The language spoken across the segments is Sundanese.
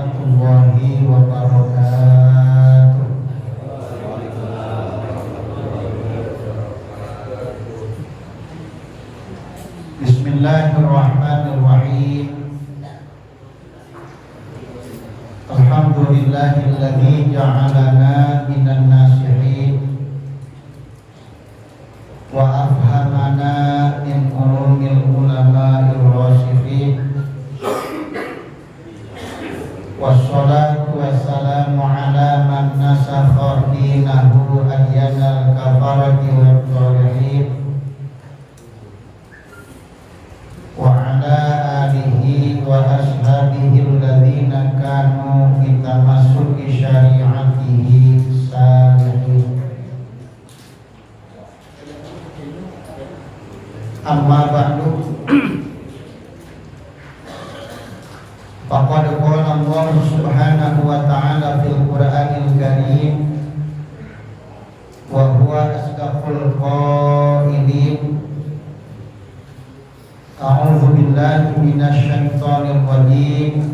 warahmatullahi wabarakatuh. Bismillahirrahmanirrahim. Alhamdulillahilladzi ja'alana minan nasihin wa afhamana min ulumil ulama'ir rasikhin. Wassalatu wassalamu ala man nasakha dinahu adyanal kafarati wat-talihin wa ala alihi wa ashabihi alladhina kanu bitamassuki syari'atihi salihin. Amma ba'du. Faqad qala Allah subhanahu wa ta'ala fil Qur'anil Karim wa huwa asdaqul qailin. A'udzu billahi minasy syaithanir rajim.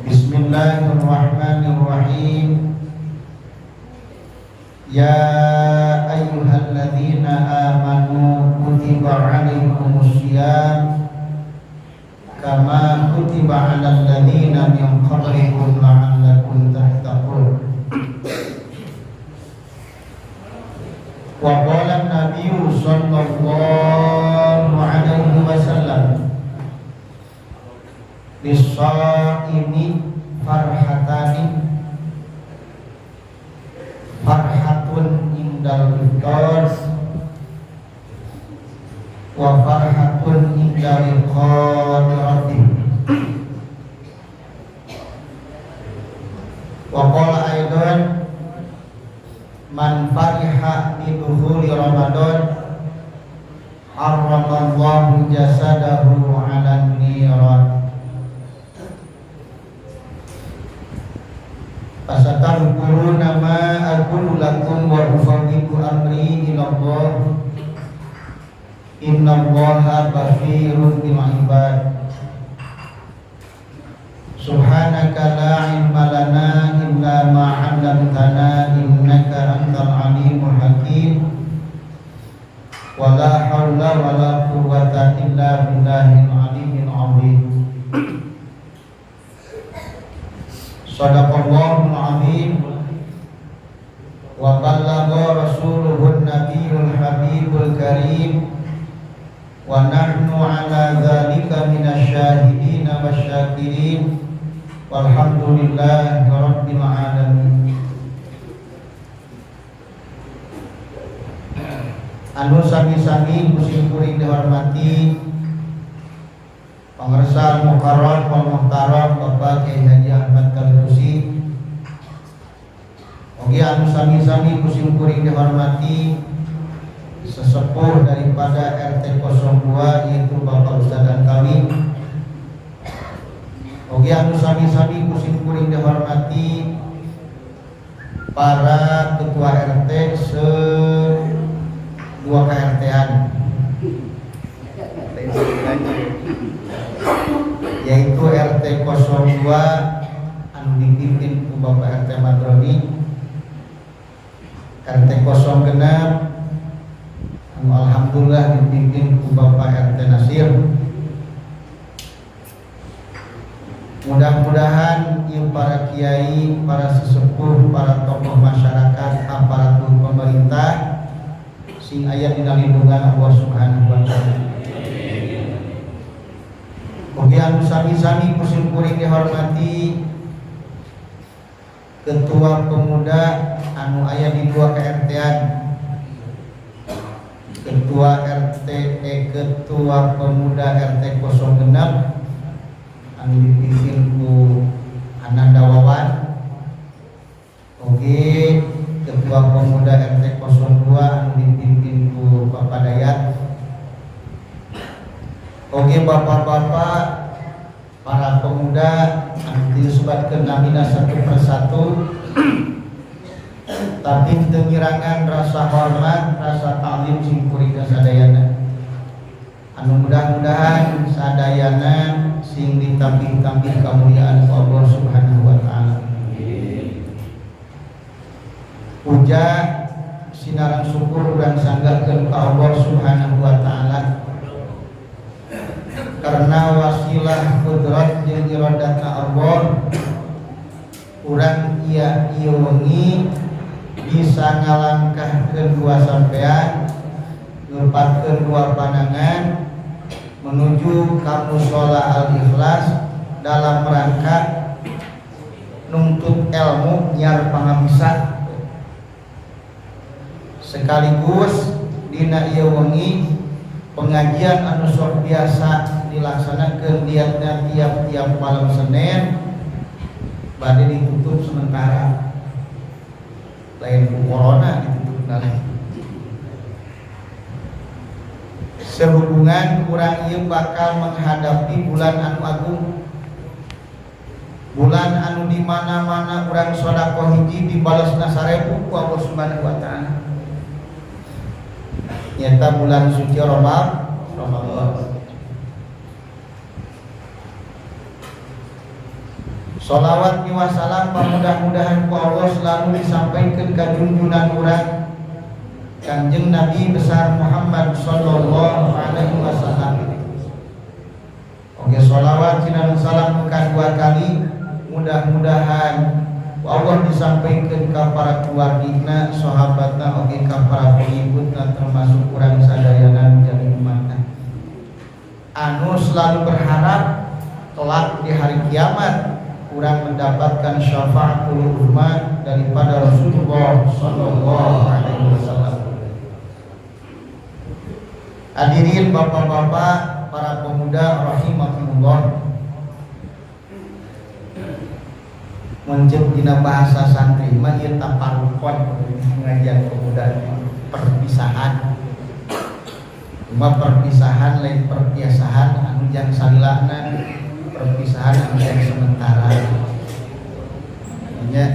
Bismillahirrahmanirrahim. Ya ayyuhalladzina amanu kutiba alaikumusiyam kama kutiba 'alal ladzina min qablikum la'allakum tattaqun. Wa qala an-nabiyyu sallallahu alaihi wasallam lis-shaimi farhatani, farhatun indal iftar wa farhatun inda liqa'i rabbih. Wa qala aidan man fariha bi dukhuli Ramadan harramallahu jasadahu 'alan niran. Fasatadhkuruna ma aqulu lakum wa ufawwidu amri ila Allah. Innallaha basirun bil ibad. Subhanaka la ilma lana illa ma 'allamtana innaka antal alimul hakim. Wa la haula wa la quwwata illa billahil aliyyil azim. Shadaqallahul azim wa ballagha rasuluhun nabiyul habibul karim wa nahnu ala dzalika minasyahidin wasyakirin walhamdulillahi rabbil alamin. Anu sami-sami kusim kuring dihormati Pangersa Mukarram wal Muhtaram Bapak Kiai Haji Ahmad Kalitusi. Oge anu sami-sami kusim kuring dihormati sesepuh daripada RT 02 yaitu Bapak Ustadz Antawi. Oge anu sami-sami kusim kuring dihormati para ketua RT se dua KRT-an yaitu RT 02 anu dipimpin ku Bapak RT Madroni, RT 06 anu alhamdulillah dipimpin ku Bapak RT Nasir. Mudah-mudahan ieu para kiai, para sesepuh, para tokoh masyarakat, aparatur pemerintah sing aya dina lindungan Allah Subhanahu wa taala. Oge anu sami-sami kusim kuring dihormati Ketua Pemuda anu aya di dua KRT-an, Ketua RT Ketua Pemuda RT 06 anu dipimpin ku Ananda Wawan. Oge Ketua Pemuda RT 02 anu dipimpin ku Bapak Dayat. Oge bapak-bapak para pemuda anu disebutkeun namina satu persatu tapi teu ngirangan rasa hormat, rasa ta'zim sim kuring sadayana. Anu mudah-mudahan sadayana sing ditambih-tambih kemuliaan Allah Subhanahu wa taala. Puja sinareng syukur urang sanggakeun ka Allah Subhanahu wa taala karena wasilah kudrat jeung iradatna Allah, urang ieu ieu wengi bisa ngalangkahkeun dua sampean, ngepatkeun dua panangan menuju ka mushola Al Ikhlas dalam rangka nuntut ilmu nyiar pangabisa. Sekaligus dina ieu wengi pengajian anu sok biasa dilaksanakeun diatna tiap-tiap malam Senin bade ditutup sementara. Lain ku corona ditutup lain, sehubungan urang ieu bakal menghadapi bulan anu agung, bulan anu di mana-mana urang sedekah hiji dibalasna 1000 ku Allah Subhanahu wa taala, nyata bulan suci Ramadan. Salawat miwah salam mudah-mudahan ku Allah selalu disampaikan ke junjungan urang Kanjeng Nabi besar Muhammad sallallahu alaihi wasallam. Oke, salawat sinan salam bukan dua kali, mudah-mudahan Allah disampaikan ke para keluargina, sahabatna, oke ke para pengikutna, termasuk urang sadayana menjadi umatna anu selalu berharap kelak di hari kiamat kurang mendapatkan syafaatul uzma daripada Rasulullah sallallahu alaihi wasallam. Hadirin bapak-bapak, para pemuda rahimakumullah. Mencet dina bahasa santri mah ieu taparukon pengajian pemuda, perpisahan. Cuma perpisahan lain perpisahan anu jang salilana, perpisahan anu jang sementara. Nya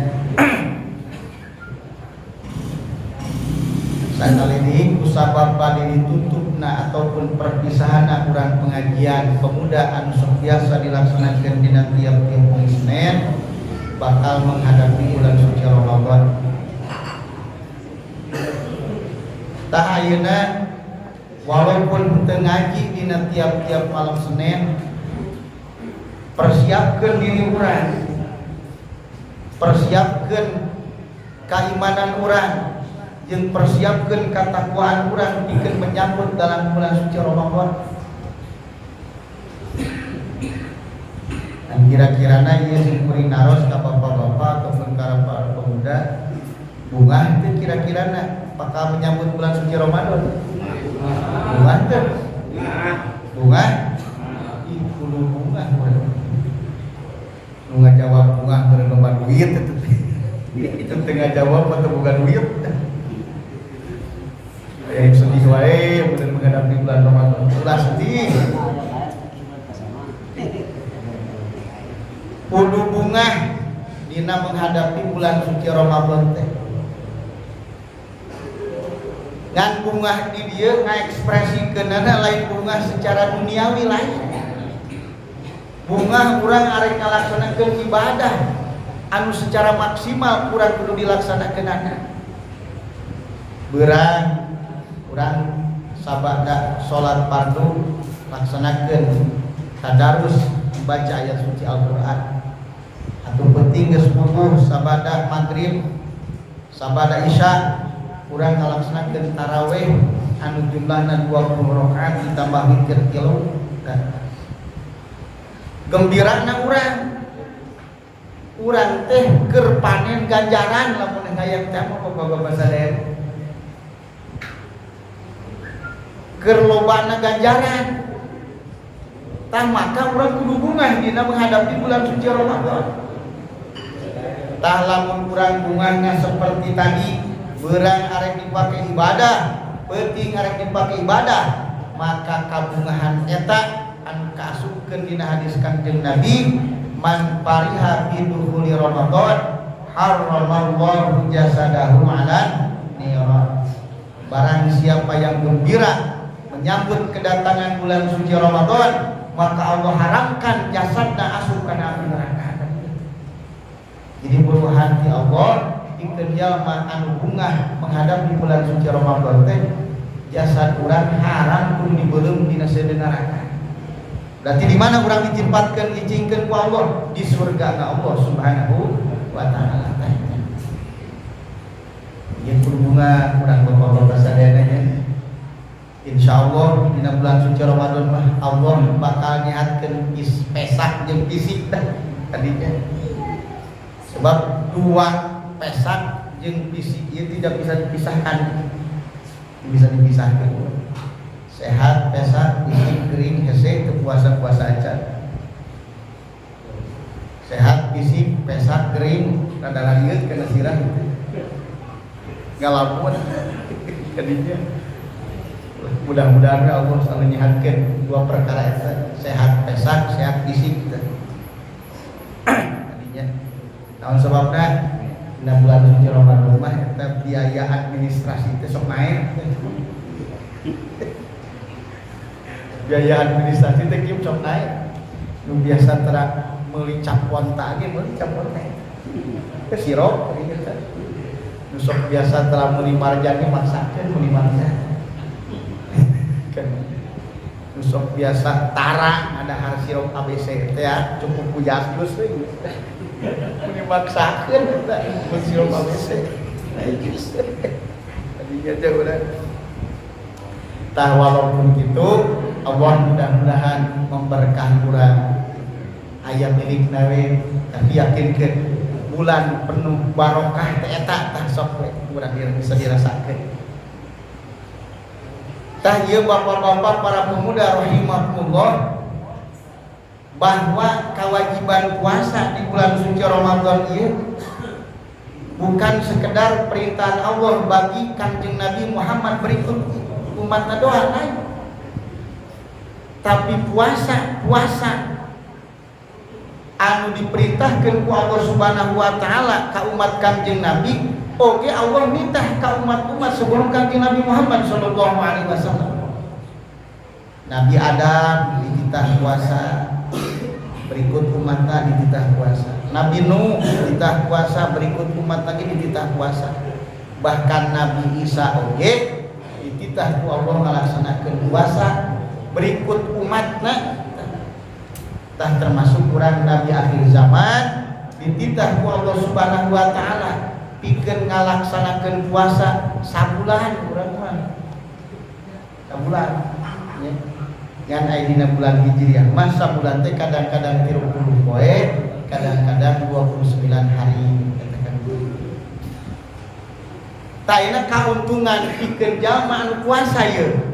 sakali deui kusabab bade ditutupna ataupun perpisahanna urang pengajian pemuda anu sok biasa dilaksanakeun dina tiap-tiap hari Senin bakal menghadapi bulan suci Ramadan. Tah ayeuna walaupun henteu ngaji dina tiap-tiap malam Senin, persiapkeun diri urang, persiapkeun keimanan urang, jeung persiapkeun katakwaan urang pikeun menyambut dalam bulan suci Ramadan. Dan kira-kirana ieu sing kuring naros ka bapak-bapak ataupun ka para pemuda, bungah teu kira-kirana bakal menyambut bulan suci Ramadan? Bungah teu? Bungah? Ih, kudu bungah urang. Nu ngajawab bungah beureum loba duit teu teh. Itu teu ngajawab atau boga duit. Sedih wae bener menghadapi bulan Ramadan. Ulah sedih. Kudu bungah dina menghadapi bulan suci Ramadan teh. Ngan bungah di dieu ngaekspresikeunana lain bungah secara duniawi, lain. Bungah urang arek ngalaksanakeun ibadah anu secara maksimal kurang kudu dilaksanakeunana. Beurang urang sabada salat fardu laksanakeun tadarus membaca ayat suci Al-Qur'an. Atau penting geus puguh sabada maghrib, sabada isya urang ngalaksanakeun tarawih anu jumlahna 20 rakaat ditambah witir 3. Gembirana urang, urang teh keur panen ganjaran lamun hayang teh mah bapak-bapak sadaya. Keur lobana ganjaran. Tah maka urang kudu bungah dina menghadapi bulan suci Ramadan. Tah lamun urang bungahna seperti tadi, beurang arek dipake ibadah, peuting arek dipake ibadah, maka kabungahan eta anu kaasupkeun dina hadis Kanjeng Nabi, man fariha bi dukhuli Ramadan harramallahu jasadahu 'alan niran. Barang siapa yang gembira menyambut kedatangan bulan suci Ramadan, maka Allah haramkan jasadna asup kana api neraka. Jadi buruhan ti Allah pikeun jalma anu bungah menghadapi bulan suci Ramadan teh, jasad urang haram kudu dibeuleum dina seuneu neraka. Berarti di mana urang ditempatkeun, icingkeun ku Allah? Di surga na Allah Subhanahu wa taala. Ieu kudu bungah urang bapak-bapak sadayana nya. Insyaallah dina bulan suci Ramadan mah Allah bakal nyehatkeun pesak jeung fisik dah tadinya. Sebab dua pesak jeung fisik ieu tidak bisa dipisahkan. Bisa dipisahkan. Sehat, pesak, fisik, kering, hese, teu puasa-puasa aja. Sehat, fisik, pesak, kering, rada radieu kena sirah gitu. Ngalamun kadinya. Mudah-mudahan Allah selalu nyehatkeun dua perkara eta, sehat pesak, sehat fisik gitu. Tadinya. Naon sebabna? Dina bulan suci Ramadan mah eta biaya administrasi teh sok naik. Biaya administrasi teh kieu sok naik. Nu biasa tera meuli cap onta ge meuli cap onta. Ke sirop ieu teh. Nu sok biasa tera meuli marjan ge maksakeun meuli marjan. Kan nu sok biasa tara ada har sirup ABC teh ya, cukup ku jasjus we. Meuli maksakeun eta mun sirup ABC. Nah, jus. Tadinya teh udah. Tah, walaupun gitu Allah mudah-mudahan memberkahi urang, aya milik we, tapi yakinkeun bulan penuh barokah teh eta tah sok we urang bisa dirasakeun. Tah, ieu bapak-bapak para pemuda rahimakumullah, bahwa kewajiban puasa di bulan suci Ramadan ieu bukan sekedar perintahan Allah bagi Kanjeng Nabi Muhammad berikut umatna doang lain. Tapi puasa puasa anu diperintahkan ku Allah Subhanahu wa taala ka umat Kanjeng Nabi, oke, Allah nitah ka umat-umat sebelum Kanjeng Nabi Muhammad sallallahu alaihi wasallam. Nabi Adam dititah puasa, berikut umatnya dititah puasa. Nabi Nuh dititah puasa, berikut umat lagi dititah puasa. Bahkan Nabi Isa oge dititah ku Allah ngalaksanakeun puasa berikut umatna. Tah, termasuk urang Nabi akhir zaman dititah ku Allah Subhanahu wa taala pikeun ngalaksanakeun puasa sabulan. Urang mah sabulan ya. Ngan aya dina bulan Hijriah mah sabulan teh kadang-kadang 30 poe, kadang-kadang 29 hari, katakan. Tah, ayeuna kauntungan pikeun jalma anu puasa ieu,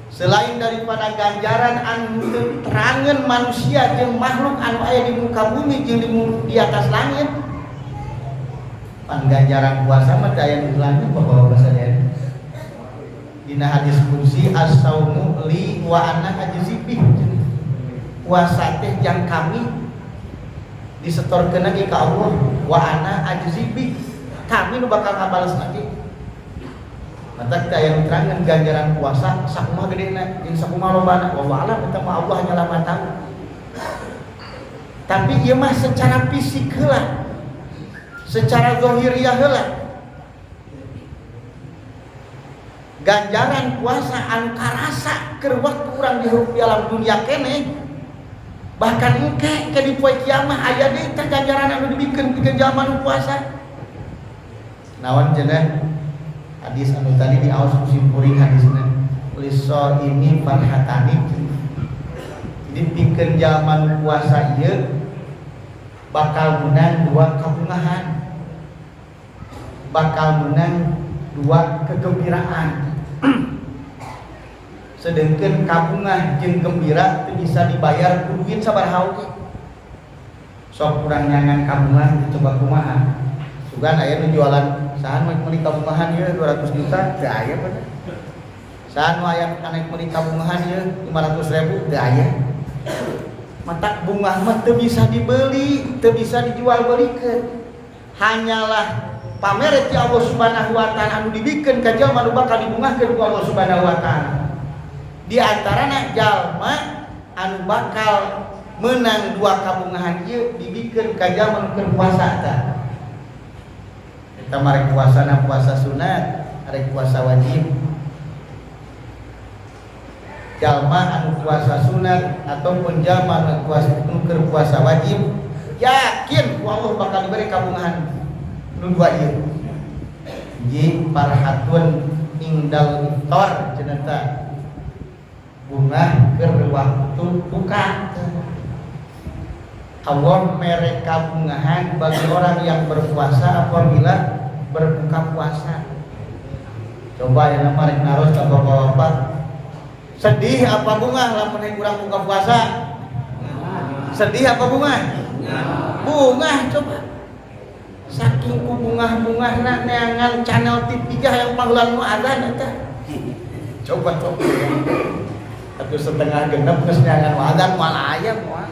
selain daripada ganjaran anu teu terangeun manusia jeung makhluk anu aya di muka bumi jeung di atas langit, pan ganjaran puasa mah teu aya nu langit, bapak-bapak sadayana. Dina hadis qudsi, as-saumu li wa ana ajzi bih, puasa teh yang kami disetorkeun lagi ka Allah, wa ana ajzi bih, kami nu bakal ngabales lagi. Mata kita yang terangan ganjaran puasa sakumaha gedena jeung sakumaha lobana, wallahu alam, eta mah Allah hanyalah maha tahu. Tapi ieu mah secara fisik heula, secara zahiriah heula, ganjaran puasa anu karasa keur waktu urang dihirup di alam dunia keneh, bahkan engke ke di poe kiamah aya deui teh ganjaran anu dibikeun pikeun jalma nu puasa. Naon cenah hadis anu tadi diaos ku simkuring hadisna? Ini farhatani. Jadi pikeun jalma nu puasa ieu bakal menang dua kabungahan, bakal menang dua kegembiraan. Sedangkan kabungah jeung gembira itu bisa dibayar ku duit sabaraha oge. Sok kurang nyangan kabungah dicoba kumaha, sugan aya nu jualan, saha nu meuli kabungahan ieu 200 juta? Teu aya bener. Saha nu aya kanek meuli kabungahan ieu 500 ribu? Teu aya. Matak bungah mah teu bisa dibeli, teu bisa dijual belikeun, hanyalah pamere ti Allah Subhanahu wa taala anu dibikeun ka jalma nu bakal dibungahkeun ku Allah Subhanahu wa taala. Di antarana jalma Anu bakal menang dua kabungahan ieu dibikeun ka jalma nu keur puasa tah. Eta mah rek puasana puasa sunat, rek puasa wajib. Jalma anu puasa sunat ataupun jalma anu puasa nu keur puasa wajib, yakin ku Allah bakal diberi kabungahan nu dua ieu. Hiji, farhatun indal iftar cenah tah. Bungah keur waktu buka. Allah mere kabungahan bagi orang yang berpuasa apabila berbuka puasa. Coba ya nama rek naros ka bapak-bapak. Sedih apa bungah lamun urang buka puasa? Sedih apa bungah? Bungah coba. Saking ku bungah-bungahna neangan channel TV yang panggilan nu adzan eta. Coba coba. 1.30 geus neangan adzan moal aya moal.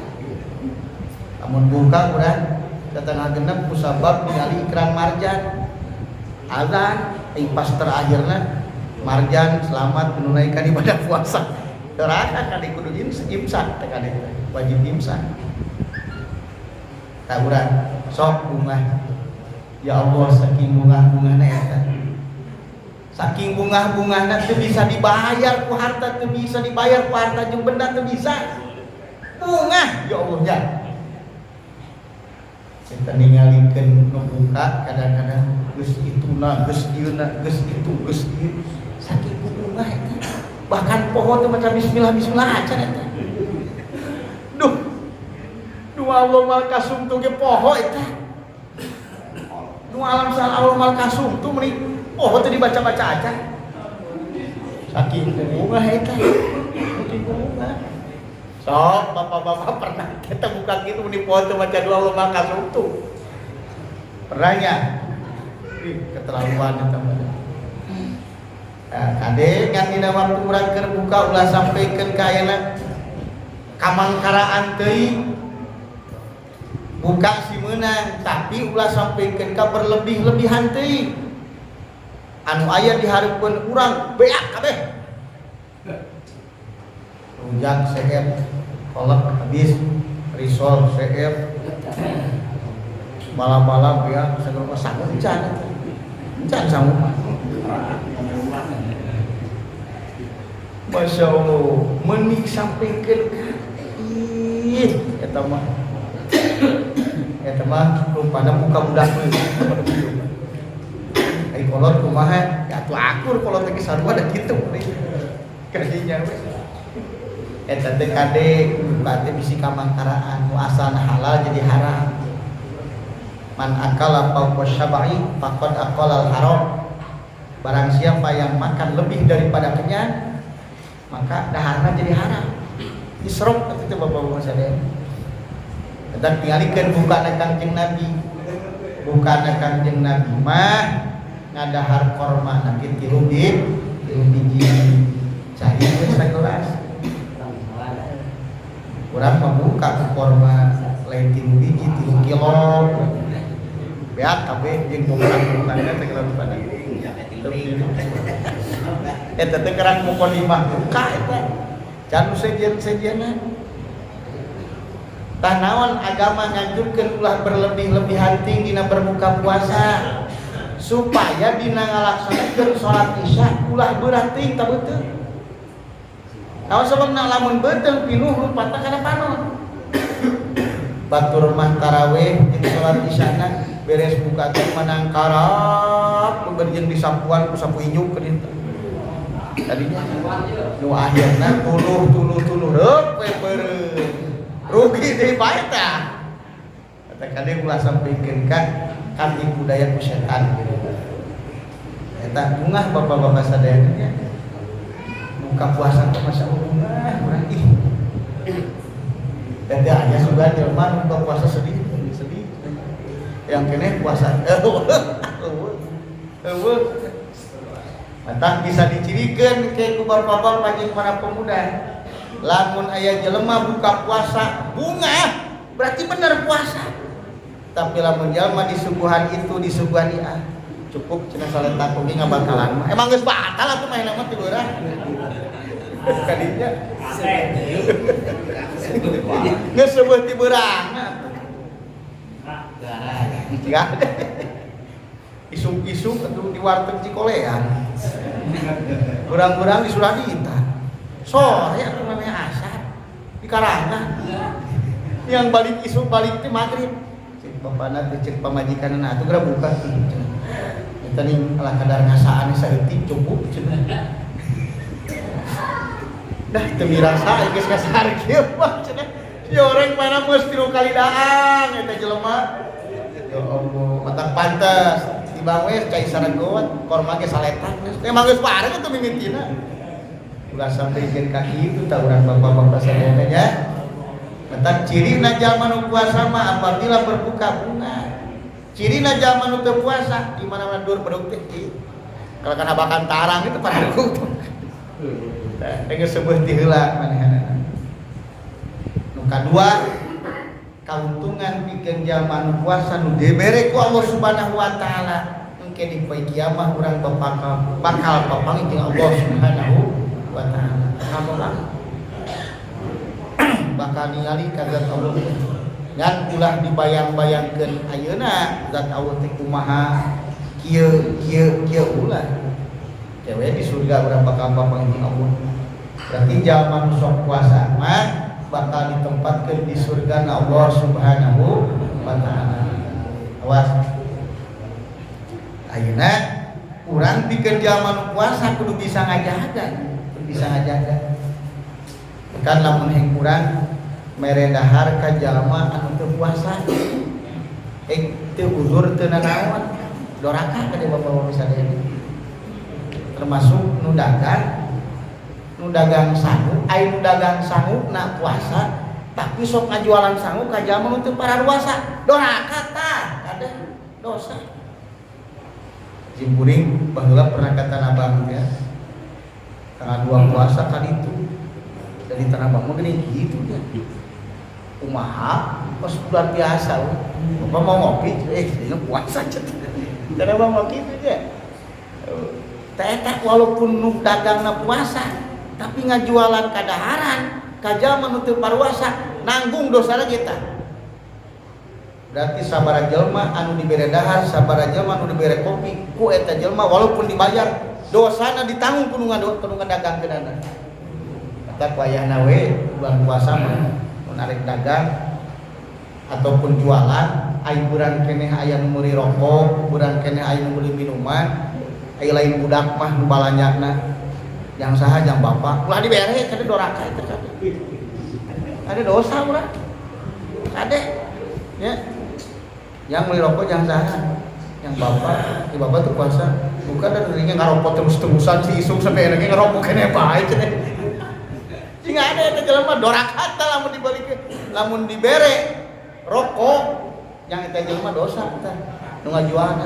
Lamun buka urang 5.30 kusabab ningali iklan Marjan. Azan, pas terakhirna Marjan selamat menunaikan ibadah puasa. Terasa kali kudu imsak teh kali wajib imsak. Tah urang sok bungah. Ya Allah, saking bungah-bungahna eta. Saking bungah-bungahna teu bisa dibayar ku harta, teu bisa dibayar ku harta jeung benda teu bisa. Bungah ya Allah ya. Kita ningalikeun nu buka kadang-kadang geus ituna, geus ieuna, geus itu, geus ieu. Saking bungah eta. Bahkan poho teh maca bismillah bismillah acan eta. Duh. Duh, Allah mal kasum tuh ge poho eta. Nu alam sal Allah mal kasum tuh meni poho teh dibaca-baca aja. Saking bungah eta. Saking bungah. Sok bapak-bapak pernah kita buka gitu meni poho teh maca doa Allah mal kasum tuh. Pernah nya? Ih, keterlaluan eta mah. Nah, kade ngan dina waktu urang keur buka ulah sampaikan ka ayeuna kamangkaraan teuing. Buka si meunang, tapi ulah sampaikan ka berlebih-lebihan teuing. Anu aya di hareupeun urang beak kabeh. Rujak seep, kolak habis, risol seep. Malam-malam ya, segala macam sangu encan. Encan sangu mah. Masya Allah, menik sampaikan ih, eta mah. Eta mah rupana buka budak we. Ai kolot kumaha? Ya atuh akur kolot lagi sarua da kitu kadinya we. Eta teh kade buka teh bisi kamangkaraan, nu asalna halal jadi haram. Man akala fawqa syab'i faqad aqala al-haram. Barang siapa yang makan lebih daripada kenyang, maka daharna jadi haram. Israf itu bapak-bapak sadaya. Dan tingalikeun bukana Kangjeng Nabi. Bukana Kangjeng Nabi mah ngadahar korma na 3 biji cai we sagelas. Urang mah buka ku korma lain 3 biji, 3 kilo. Beak kabeh jeung bukan-bukanna segala rupana. Eta teh kerang mukadimah buka eta. Can sejen-sejenan. Tah naon agama nganjurkeun ulah berlebih-lebihan tinggi dina berbuka puasa supaya dina ngalaksanakeun salat Isya ulah beurah teuing ta beuteung. Naon sababna? Lamun beuteung pinuh lumpatna kana panon. Batur mah taraweh jeung salat Isyana beres buka teh menang karap jeung disapuan ku sapu inyuk ke ditu. Tadinya nu akhirna tuluh tuluh tuluh reup we beureum. Rugi deui bae tah. Kata kade ulah sampikeun ka katipu daya ku setan gitu. Eta bungah bapak-bapak sadayana nya. Buka puasa teh masya Allah bungah urang ih. Dan dia aya sugan jelema buka puasa sedih, sedih. Yang kene puasa. Eueuh. Eueuh. Matak bisa dicirikan ke ku bapak-bapak jeung para pemuda. Lamun aya jelema buka puasa bungah, berarti bener puasa. Tapi lamun jelema disuguhan itu, disuguhan ieu, cukup cenah saletak oge ngabatalan mah. Emang geus batal atuh mah mah tiluran. Kadinya geus seubeuh ti beurangna. Enggak ada. Isuk-isuk atuh di warteg Cikolean. Urang-urang di Suradita. Sore atuh namanya asar di Karangan. Yang balik isuk balik teh maghrib. Cek bapana teh, cek pamajikanna atuh geura buka. Eta nih ala kadar ngasaan saeutik cukup cenah. Dah teu mirasa geus kasar kieu mah cenah. Si orang mana geus 3 kali daang eta jelema. Ya Allah, matak pantes tibang we cai saragot, korma ge saletak geus. Emang geus pareng atuh mimitina. Ulah sampai jeung ka kitu tah urang bapak-bapak sadayana nya. Matak cirina jalma nu puasa mah apabila berbuka bunga. Cirina jalma nu teu puasa di mana-mana dur bedug teh. Kalau kana bakan tarang itu paradug tuh. Tah, geus seubeuh ti heula manehanana. Nu kadua, kauntungan pikeun jalma nu puasa nu dibere ku Allah Subhanahu wa taala, engke di poe kiamah urang bakal bakal papanggih jeung Allah Subhanahu wa taala. Bakal bakal ningali ka zat Allah. Ngan ulah dibayang-bayangkeun ayeuna zat Allah teh kumaha, kieu kieu kieu, ulah. Cewek di surga urang bakal papanggih jeung Allah. Berarti jalma nu sok puasa mah bakal ditempatkan di surga Allah Subhanahu wa taala. Awas. Ayeuna urang pikeun jalma nu puasa kudu bisa ngajaga, kudu bisa ngajaga. Kan lamun heng urang mere dahar ka jalma anu teu puasa. Eh, teu uzur teu nanaon. Doraka ka bapak-bapak sadaya. Termasuk nu dagang sangu, ai nu dagang sangu na puasa, tapi sok ngajualan sangu ka jalma nu teu pararuasa. Doraka tah, ada dosa. Simkuring baheula pernah ka Tanah Abang ya. Tanggal 2 puasa kan itu. Dari Tanah Abang mah gini gitu ya. Kumaha? Pas bulan biasa we. Bapak mau ngopi, eh ini puasa cenah. Tanah Abang mau gitu ya. Teh walaupun nu dagangna puasa, tapi ngajualan kadaharan ka jalma nu teu paruasa, nanggung dosana kita. Berarti sabaraha jelma anu dibere dahar, sabaraha jelma anu dibere kopi, ku eta jelma walaupun dibayar, dosana ditanggung ku nu ngadagangkeunana. Kata ku ayahna we bulan puasa mah nu narik dagang ataupun jualan, ai urang keneh aya nu meuli rokok, urang keneh aya nu meuli minuman, ai lain budak mah nu balanyana. Yang saha, yang bapak, ulah dibere kade doraka eta kade. Ada dosa urang. Kade. Ya. Yang beli rokok jangan saha. Yang bapak, di bapak tuh puasa. Bukan dan dirinya ngarokok terus-terusan si isuk sampai enaknya ngerokok kene bae cenah. Sing ada eta jelema doraka tah lamun dibalikeun. Lamun dibere rokok yang eta jelema dosa tah. Nu ngajualna.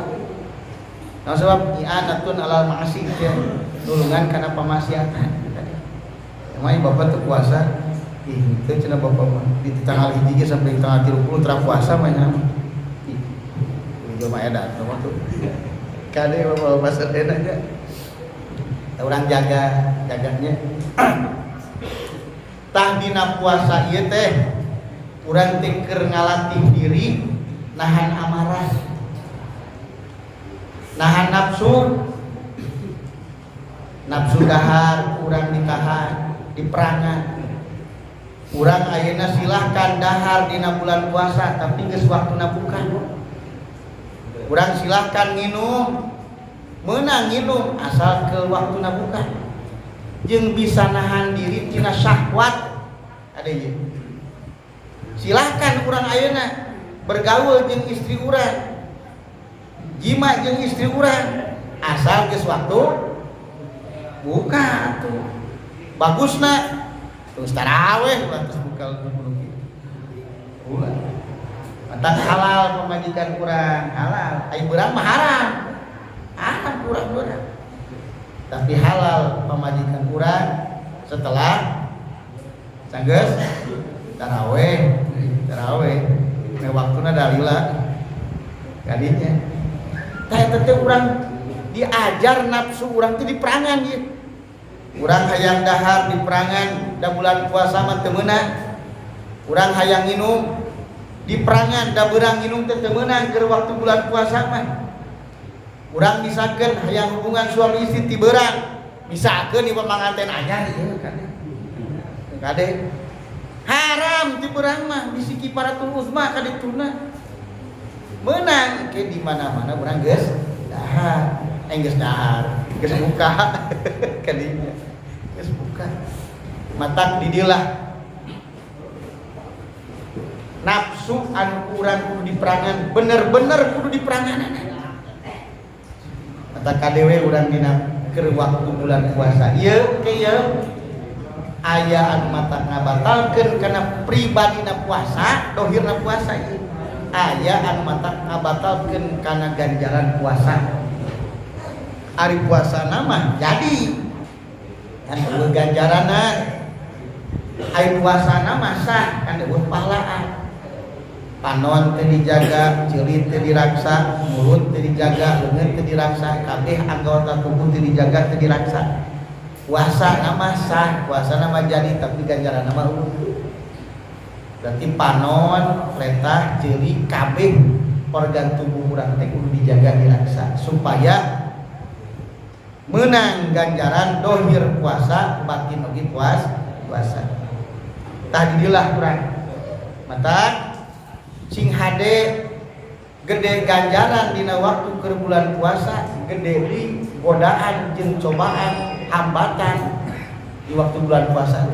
Nah, sebab i'anatun alal ma'siyah, nulungan kana pamaksiatan. Emang bapak tuh puasa, ih itu cenah bapak mah di tanggal 1 ge sampai tanggal 30 tara puasa mah nya. Ih, jelema edan mah tuh. Kade bapak sadayana nya. Urang jaga jaganya. Tah dina puasa ieu teh urang teh keur ngalatih diri nahan amarah, nahan nafsu. Nafsu dahar kurang ditahan, diperangan. Urang ayeuna silahkan dahar dina bulan puasa, tapi geus waktuna buka. Urang silahkan nginum, meunang nginum asal ke waktuna buka. Jeung bisa nahan diri tina syahwat. Ada ieu. Silahkan urang ayeuna bergaul jeung istri urang, jima jeung istri urang, asal geus waktu buka tuh. Bagusna terus taraweh ulah terus buka kudu kitu. Ulah. Matak halal pamajikan urang, halal. Ai beurang mah haram. Haram kurang beurang. Tapi halal pamajikan urang setelah sanggeus taraweh, taraweh. Nah, waktuna dalila kadinya. Tah eta teh urang diajar nafsu urang teh diperangan ieu. Urang hayang dahar di perangan da bulan puasa mah teu meunang. Urang hayang nginum di perangan da beurang nginum teh teu meunang keur waktu bulan puasa mah. Urang misalkeun hayang hubungan suami istri ti beurang, misalkeun ieu panganten anyar ieu kan. Kade haram ti beurang mah bisi kifaratul uzma ka dituna. Meunang ke di mana-mana urang geus dahar, geus dahar, geus buka kadinya. Geus buka. Matak didilah nafsu anu urang kudu diperangan, bener-bener kudu diperangan. Matak kadewe urang dina keur waktu bulan puasa ieu ke ieu aya anu matak ngabatalkeun kana pribadina puasa, dohirna puasa ieu. Aya anu matak ngabatalkeun kana ganjaran puasa. Ari puasa mah jadi kan eueuh ganjaranna. Ari puasa mah sah kan eueuh pahalaan. Panon teu dijaga, ceulit teu diraksa, mulut teu dijaga, leungeun teu diraksa, kabeh anggota tubuh teu dijaga, teu diraksa. Puasa nama sah, puasa nama jadi, tapi ganjaran nama eueuh. Berarti panon, letah, ceuli, kabeh organ tubuh urang teh kudu dijaga, diraksa supaya menang ganjaran dohir puasa, batin oge puasa. Tah didilah urang. Mata sing hade gede ganjaran dina waktu keur bulan puasa, gede di godaan jeung cobaan, hambatan di waktu bulan puasa.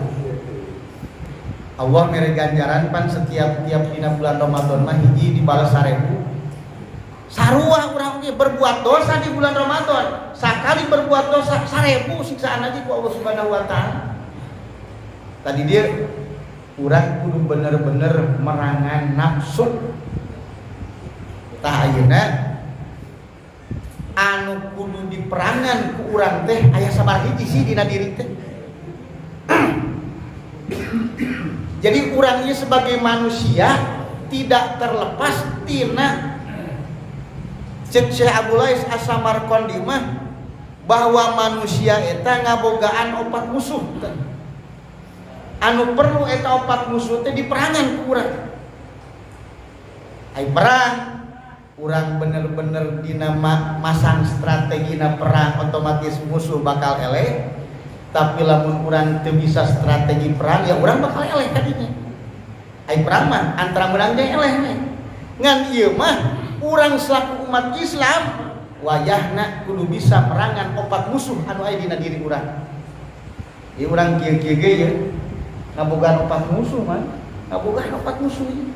Allah mere ganjaran pan setiap tiap dina bulan Ramadan mah hiji dibalas 1000. Sarua urang ge berbuat dosa di bulan Ramadan, sakali berbuat dosa 1000 siksaan lagi ku Allah Subhanahu wa taala. Tadi dia urang kudu bener-bener merangan nafsu. Tah ayeuna anu kudu diperangan ku urang teh aya sabaraha hiji sih dina diri teh. Jadi urang ieu sebagai manusia tidak terlepas tina cek Syekh Abu Lais As-Samarqandi mah bahwa manusia eta ngabogaan opat musuh teh. Anu perlu eta opat musuh teh diperangan ku urang. Ai perang urang bener-bener dina masang strategina perang otomatis musuh bakal eleh. Tapi lamun urang teu bisa strategi perang ya urang bakal eleh kadinya. Ai perang mah antara menang jeung eleh mah. Ngan ieu mah urang selaku umat Islam wayahna kudu bisa merangan opat musuh anu aya dina diri urang. Ieu urang kieu-kieu ge ye ngabogaan opat musuh mah, ngabogaan opat musuh ieu.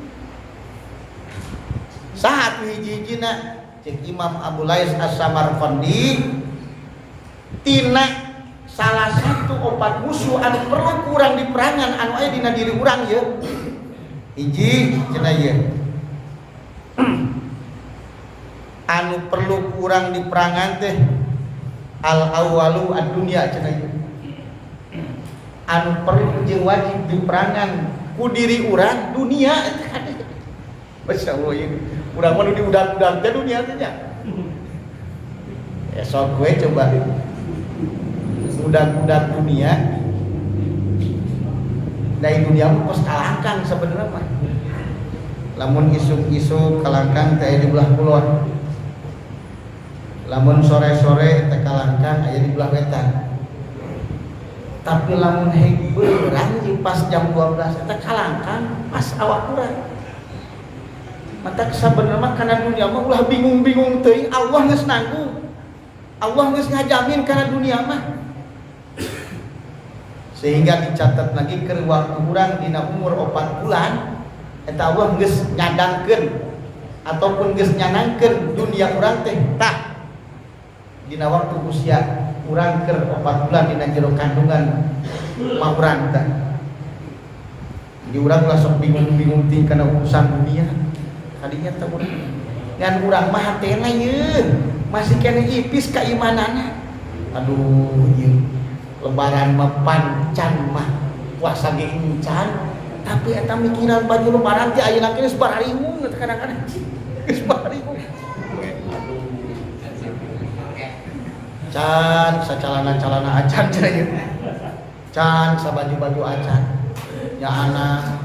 Saha atuh hiji-hijina? Cek Imam Abu Lais As-Samarqandi tina salah satu opat musuh anu perlu kurang diperangan anu aya dina diri urang ye. Hiji cenah ieu. Anu perlu kurang diperangan teh al awwalu ad-dunya cenah ieu. Anu perlu jeung wajib diperangan ku diri urang dunia eta kade. Masya Allah ieu. Urang mah nu diudag-udag teh dunia teh nya. Esok gue coba udag-udag dunia. Dari dunia mah kos kalangkang sebenarnya mah. Lamun isuk-isuk kalangkang teh aya di belah kulon. Lamun sore-sore teh kalangkang aya di belah wetan. Tapi lamun heug beurang jeung pas jam 12 eta kalangkang pas awak urang. Mata sabenerna mah kana dunia mah ulah bingung-bingung teuing, Allah geus nanggung. Allah geus ngajamin kana dunia mah. Sehingga dicatat lagi keur waktu urang dina umur 4 bulan eta Allah geus nyadangkeun ataupun geus nyanangkeun dunia urang teh tah dina waktu usia urang keur 4 bulan dina jero kandungan mah urang teh. Jadi urang ulah sok bingung-bingung ting kana urusan dunia. Kadinya teh urang ngan urang mah hatena ieu masih keneh ipis keimananna. Aduh ieu lebaran mah pancan mah puasa ge encan tapi eta mikiran baju lebaran teh ayeuna geus bararingung kadang-kadang geus bararingung. Aduh can sacalana-calana acan cenah ieu. Can sabaju-baju acan. Nya anak,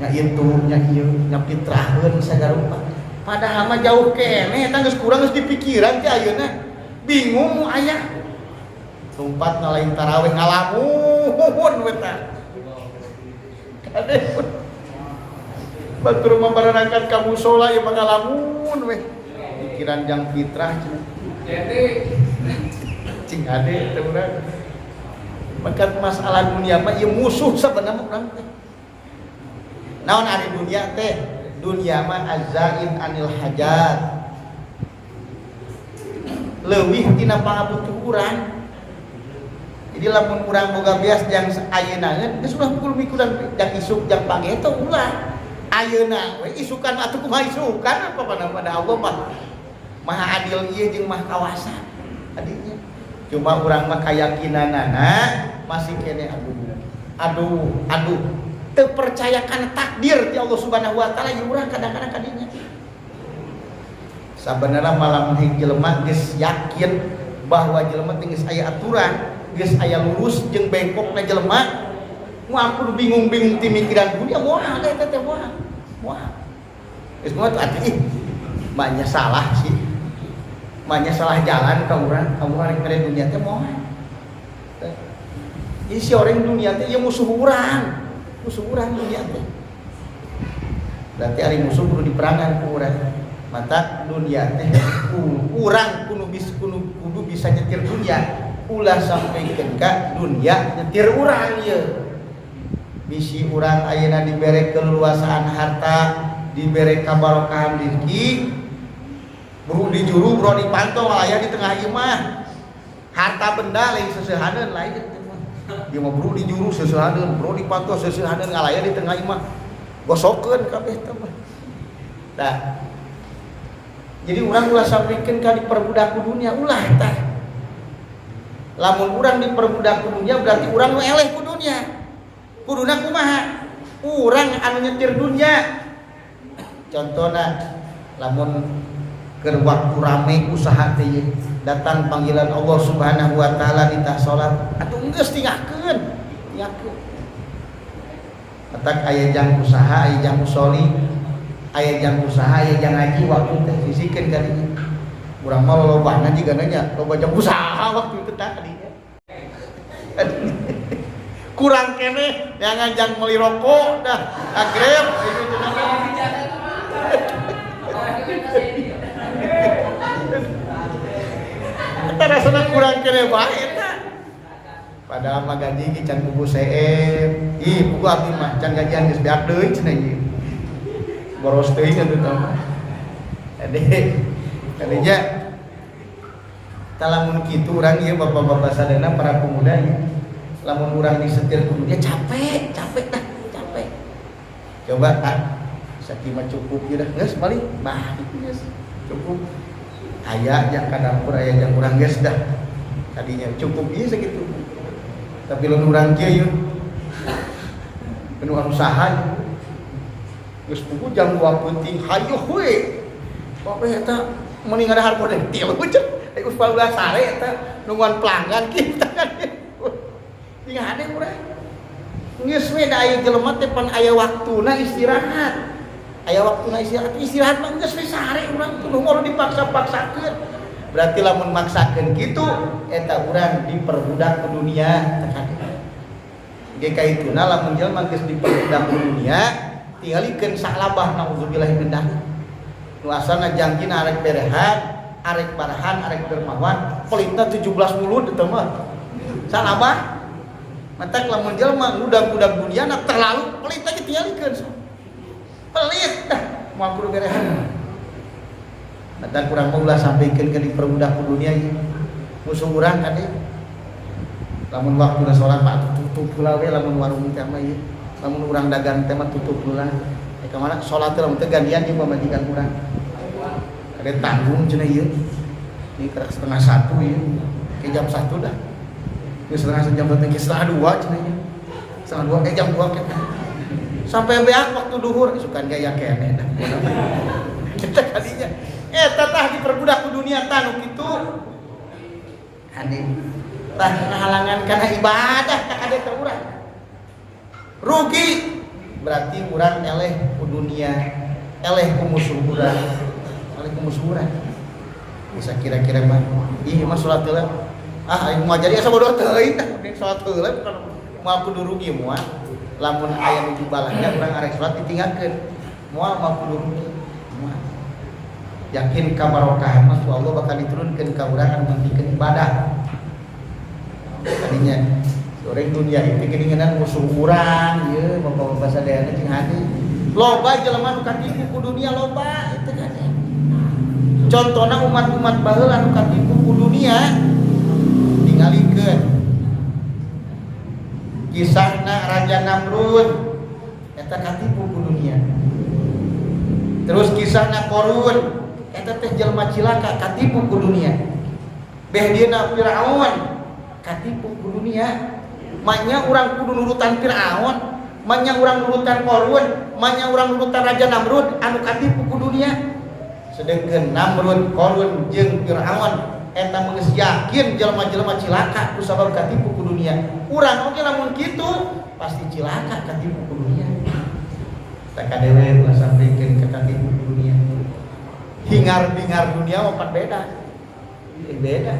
nya itu, nya ieu, nya fitraheun sagarupa. Padahal mah jauh keneh eta geus kurang, geus dipikiran teh ayeuna. Bingung nu aya. Lumpat ngalain tarawih ngalamun we tah. Kade batur mah barangkat ka mushola ieu mah ngalamun we. Pikiran jang fitrah cenah. Cing ade teh urang. Maka masalah dunia mah ieu musuh sabenerna urang teh. Naon ari dunia teh? Dunia mah azzaid anil hajat. Leuwih tina pangabutuh urang. Jadi lamun urang boga beas jang ayeuna geus ulah kudu mikuran jang isuk jang pagi eta ulah. Ayeuna we isukan atuh kumaha isukan apa pada Allah mah Maha adil ieu jeung Maha kawasa. Adinya. Cuma urang mah kayakinanana masih kene aduh aduh aduh teu percaya kana takdir ti Allah Subhanahu wa taala ieu urang kadang-kadang kadinya. Sabenerna malam hing jelema geus yakin bahwa jelema teh geus aya aturan, geus aya lurus jeung bengkokna jelema, moal kudu bingung-bingung ti mikiran dunia moal eta teh moal. Moal. Geus moal tuh atuh ih banyak salah sih. Banyak salah jalan ka urang, kamu arek mere dunia teh moal. Jadi si orang dunia teh ieu musuh urang. Musuh urang dunia teh. Berarti ari musuh kudu diperangan ku urang. Mata dunia teh urang kudu bisa nyetir dunia. Ulah sampaikan ka dunia nyetir urang ieu. Bisi urang ayeuna dibere keleluasaan harta, dibere kabarokahan rezeki, buru di juru bro dipantau aya di tengah imah. Harta benda lain seseuhaneun lain teh mah. Ieu mah buru di juru seseuhaneun, bro dipantau seseuhaneun ngalaya di tengah imah. Gosokeun kabeh teh mah. Tah. Jadi urang ulah sampikeun ka diperbudak ku dunia, ulah tah. Lamun urang diperbudak ku dunia berarti urang nu eleh ku dunia. Kuduna kumaha? Urang anu nyetir dunia. Contohna lamun keur waktu rame usaha teh datang panggilan Allah Subhanahu wa taala ditah salat atuh geus tinggalkeun, tinggalkeun. Matak aya jang usaha, aya jang musoli, aya jang usaha, aya jang ngaji waktu teh sisikeun ka dinya. Urang mah lolobana jigana nya loba jang usaha waktu itu tah kadinya. Kurang keneh jangan jang meuli rokok dah agrep itu cenah. Eta rasana kurang keneh bae eta. Padahal mah gaji ge can puguh seep. Ih, puguh abdi mah can gajian geus beak deui cenah ieu. Boros teuing atuh tah mah. Ade, kadinya lamun kitu urang ieu bapak-bapak sadayana para pemuda ieu. Lamun urang disetir ku dunia capek, capek dah, capek. Coba ah, sakieu mah cukup ieu dah, geus balik, bah geus cukup. Aya jang ka dapur, aya jang urang geus dah. Tadinya cukup ieu sakitu. Tapi lamun urang kieu ieu penuh usaha geus puguh jam 2 peuting hayoh we. Pokoke eta mending ada harga deh tilu cek. Ai ulah ulah sare eta nungguan pelanggan kita kan. Tinggal ada urang. Geus we da aya jelema teh pan aya waktuna istirahat. Aya waktuna istirahat, istirahat mah geus we sare urang tuh moal dipaksa-paksakeun. Berarti lamun maksakeun kitu eta urang diperbudak ku dunia teh kade. Ge kaituna lamun jelema geus diperbudak ku dunia, tingalikeun salabah naudzubillah min dzalik. Nu asalna jangjina arek berehan, arek barahan, arek dermawan, pelitna 17 mulut eta mah. Salabah. Matak lamun jelema ngudag-ngudag dunia na terlalu pelit lagi tingalikeun. Pelit dah moal kudu berehan. Matak kurang mah ulah sampikeun ka diperbudak ku dunia ieu. Musuh urang kade. Lamun waktuna salat mah tutup heula we lamun warung teh mah ieu. Lamun urang dagang teh mah tutup heula. Eh ka mana salat teh lamun teh gantian jeung pamajikan urang. Kade tanggung cenah ieu. Ini kerak 12.30 ieu. Ke jam 1 dah. Ini setengah jam 1 ke 1:30 cenah ieu. 1:30 ke jam 2 ke. Sampai beak waktu duhur isukan gaya keneh dah. Kita kadinya eta tah diperbudak ku dunia tah nu kitu. Aneh. Tah ngahalangan kana ibadah tak kade teh urang. Rugi berarti urang eleh ku dunia, eleh ku musuh urang, eleh ku musuh urang. Bisa kira-kira mah, ih mah salat heula. Ah, aing moal jadi asa bodoh teuing tah, mending salat heula bukan moal kudu rugi moal. Lamun aya nu balanja urang arek salat ditinggalkeun. Moal moal kudu rugi. Moal. Yakin kabarokahan mah Allah bakal diturunkeun ka urang anu pentingkeun ibadah. Tadinya sore dunia itu geuningan musuh urang ieu bapak-bapak sadayana cing hati. Loba jelema nu katipu ku dunia loba itu kan. Contohna umat-umat baheula anu katipu ku dunia tingalikeun. Kisahna Raja Namrud eta katipu ku dunia. Terus kisahna Korun eta teh jelema cilaka katipu ku dunia. Beh dieuna Firaun katipu ku dunia. Manya urang kudu nurutan Firaun, manya urang nurutan Korun, manya urang nurutan Raja Namrud anu katipu ku dunia. Sedengkeun Namrud, Korun jeung Firaun eta geus yakin jelema-jelema cilaka ku sabab katipu ku dunia. Urang oge lamun kitu pasti cilaka katipu ku dunia. Tak kadewe ulah sampikeun ka katipu ku dunia. Hingar-bingar dunia mah beda. Beda.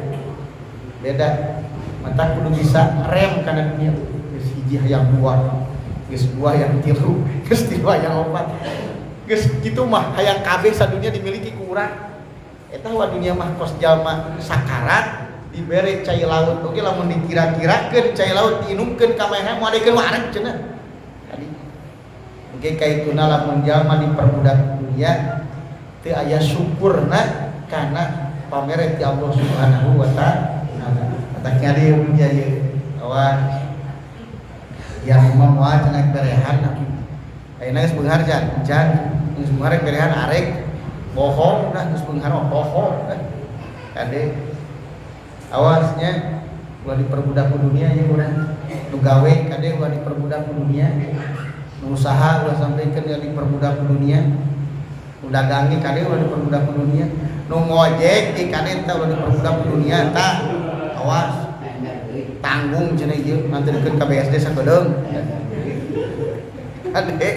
Beda. Mata kudu bisa rem kana dunia. Geus hiji hayang dua, geus dua hayang tilu, geus tilu hayang opat. Geus kitu mah hayang kabeh sadunia dimiliki ku urang. Eta wa dunia mah kos jalma sakarat dibere cai laut oge lamun dikira-kirakeun cai laut diinumkeun ka manehna moal adekeun wareg cenah. Tadi engke kaituna lamun jalma diperbudak dunia teu aya syukurna kana pamere ti Allah Subhanahu wa taala. Kata nyari dunia ieu. Awas. Yang mah moal cenah berehan. Ayeuna geus beunghar jan, jan geus beunghar berehan arek bohong dah geus beunghar mah bohong dah. Kade awasnya ulah diperbudak ku dunia ya urang. Nu gawe kade ulah diperbudak ku dunia. Nu usaha ulah sampikeun ya diperbudak ku dunia. Nu dagangi kade ulah diperbudak ku dunia. Nu ngojek di kade teh ulah diperbudak ku dunia tah. Awas. Tanggung cenah ieu nganterkeun ka BSD sakedeung. Kade.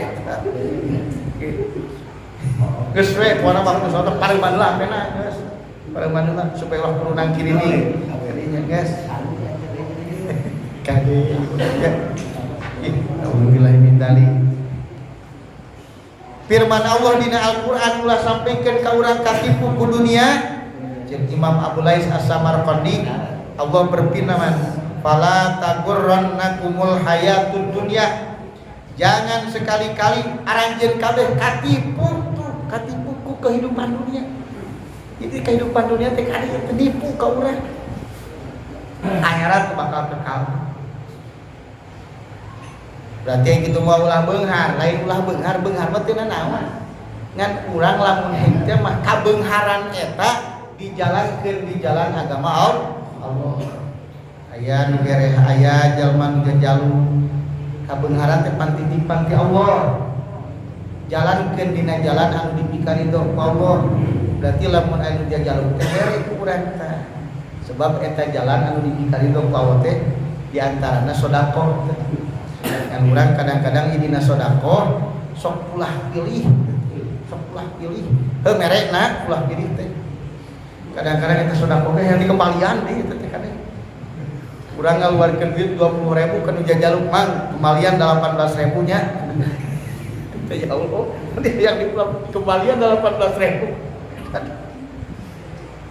Geus we pokona waktu salat paling lah pena geus. Paling lah supaya ulah perlu nang kiri nih. Kadinya guys. Kade. Ya. Ih, alhamdulillah min dzalik. Firman Allah dina Al-Qur'an ulah sampikeun ka urang katipu ku dunia. Ceuk Imam Abu Lais As-Samarqandi, Allah berfirman, "Fala tagurrannakumul hayatud dunya." Jangan sekali-kali aranjeun kabeh katipu tuh, katipu ku kehidupan dunia. Jadi kehidupan dunia teh kade nipu ka urang. Akhirat bakal kekal. Berarti yang gitu mau ulah beunghar, lain ulah beunghar, beunghar mah teu nanaon. Ngan urang lamun henteu mah kabeungharan eta dijalankeun di jalan agama Allah. Aya nu gereh aya jalma nu jajalu kabeungharan teh pantitipan ti Allah. Jalankeun dina jalan anu dipikaridho ku Allah. Berarti lamun aya nu jajalu teh bere ku urang tah. Sebab eta jalan anu dipikaridho ku Allah teh di antarana sedekah teh. Kan urang kadang-kadang dina sedekah sok ulah pilih, sok ulah pilih. Heuh merekna ulah pilih teh. Kadang-kadang eta sedekah teh yang dikembalian deui eta teh kadang. Urang ngaluarkeun duit 20.000 ka nu jajaluk mang, kembalian 18.000 nya. Ya Allah, nanti yang di kembalian 18.000.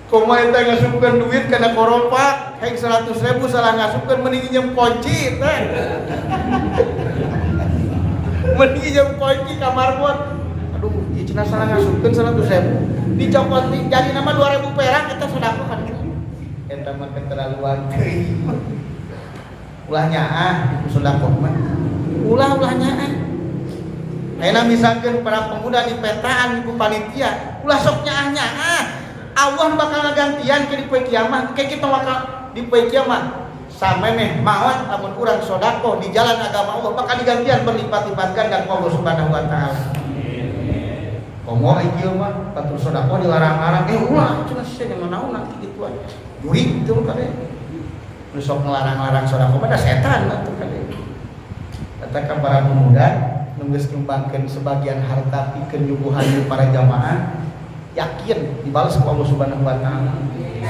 Komo eta ngasupkeun duit kana koropak, heng 100.000 salah ngasupkeun mending nginjem kunci teh. Mending nginjem kunci ka marbot. Aduh, ieu cenah salah ngasupkeun 100.000. Dicokot jadi nama 2.000 perak eta sedekah kan gitu. Eta mah keterlaluan teuing. Ulah nyaah itu sedekah mah. Ulah ulah nyaah. Ayeuna misalkeun para pemuda di petaan ku panitia, ulah sok nyaah-nyaah. Allah bakal ngagantian ke di poe kiamat, ke kita bakal di poe kiamat. Samemeh maot lamun urang sedekah di jalan agama Allah bakal digantian berlipat-lipat ganda ku Allah Subhanahu wa taala. Komo ieu mah batur sedekah dilarang-larang, ulah cenah sia nanaon kitu aja. Jurig teu kade. Nu sok ngelarang-larang sedekah mah da setan atuh kade. Katakan para pemuda nu geus nyumbangkeun sebagian harta pikeun nyuguhan para jamaah, yakin dibalas ku Allah Subhanahu wa taala.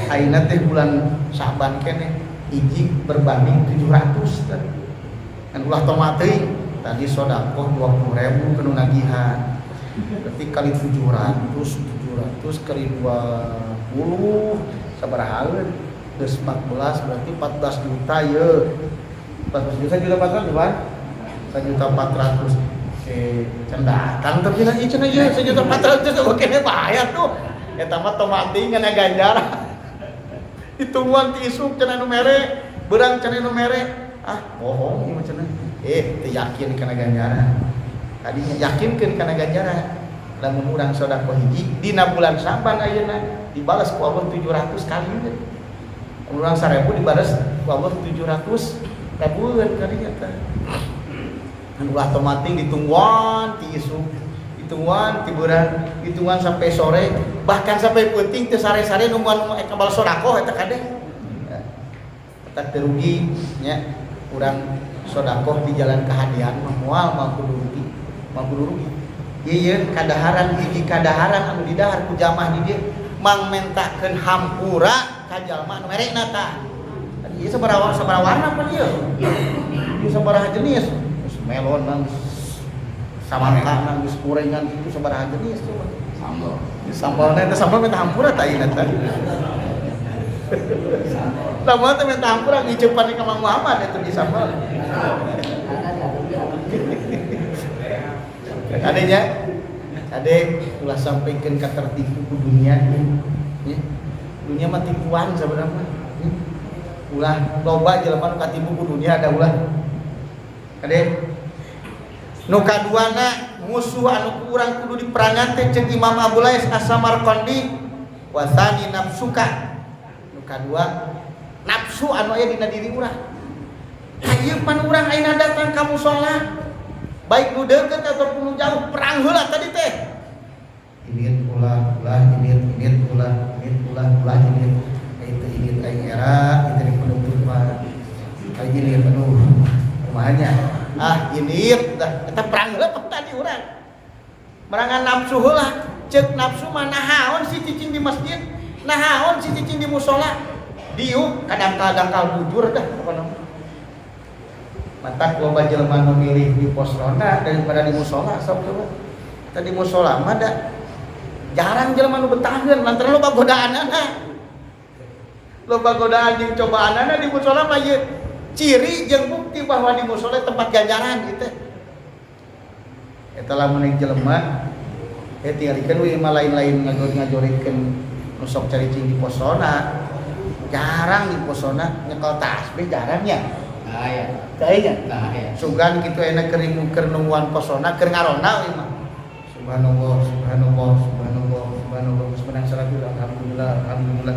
Ayeuna teh bulan Sa'ban keneh hiji berbanding 700 teh. Kan ulah tomat teuing. Tadi sedekah 20.000 kenu nagihan. Berarti kali 700, 700 kali 20 sabaraha haeun? Geus 14, berarti 14 juta ye. 14 juta juta 400 bukan? 1.400.000. Can datang tapi cenah ieu cenah ieu 1.400.000 oke bayar tuh. Eta mah tomat teuing kana ganjaran. Ditungguan ti isuk cenah nu mere, beurang cenah nu mere. Ah, bohong ieu mah cenah. Teu yakin kana ganjaran. Tadinya yakinkeun kana ganjaran. Lamun urang sedekah hiji dina bulan Sa'ban ayeuna dibalas ku Allah 700 kali. Lamun urang 1000 dibalas ku Allah 700 ribuan kalinya teh. Kan ulah tomating ditungguan ti isuk, ditungguan ti beurang, ditungguan sampai sore, bahkan sampai peuting teu sare-sare nungguan kabal sedekah eta kade. Eta teu rugi nya urang sedekah di jalan kahadean mah moal mah kudu rugi, mah kudu rugi. Ieu kadaharan hiji kadaharan anu didahar ku jamaah di dieu mang mentakeun hampura ka jalma anu merekna tah. Ieu sabaraha sabaraha warna pan ieu? Ieu sabaraha jenis? Geus melon nang samangka nang geus gorengan itu sabaraha jenis coba. Sambal. Sambalna eta sambal minta hampura tah ieu teh. Sambal teh minta hampura ngiceupan ka Mang Muhammad eta di sambal. Adanya, ade ulah sampaikan ka tertipu ku dunia. Ya. Dunia mah tipuan sebenarnya. Ya. Ulah loba jelema nu katipu ku dunia ada ulah. Ade nu kaduana musuh anu ku urang kudu diperangan teh ceuk Imam Abu Lais As-Samarqandi wasani nafsuka. Nu kadua nafsu anu aya dina diri urang. Hayeun pan urang ayeuna datang ka musala. Baik nu deukeut ataupun nu jauh perang heula tadi teh. Ini ulah ulah ini ini ulah ini ulah ulah ini itu ini aing era itu di penutupan. Aing ini aduh kumahanya. Ah ini dah eta perang heula tadi urang. Merangan nafsu heula. Ceuk nafsu mah nahaon si cicing di masjid, nahaon si cicing di musola. Diuk kadangkal-dangkal bujur dah pokona. Matak loba jelema nu milih di pos ronda daripada di musola sok coba. Tadi musola mah da jarang jelema nu betaheun lantaran loba godaanana. Loba godaan jeung cobaanana di musola mah ieu ciri jeung bukti bahwa di musola tempat ganjaran gitu. Eta lamun yang jelema tingalikeun we mah lain-lain ngajorikeun nu sok caricing di pos ronda. Jarang di pos ronda nyekel tasbih jarangnya. Aya. Kayaknya. Aya. Sugan gitu enak keur nungguan posona keur ngaronda ieu mah. Subhanallah, subhanallah, subhanallah, subhanallah. Geus menang salat alhamdulillah, alhamdulillah.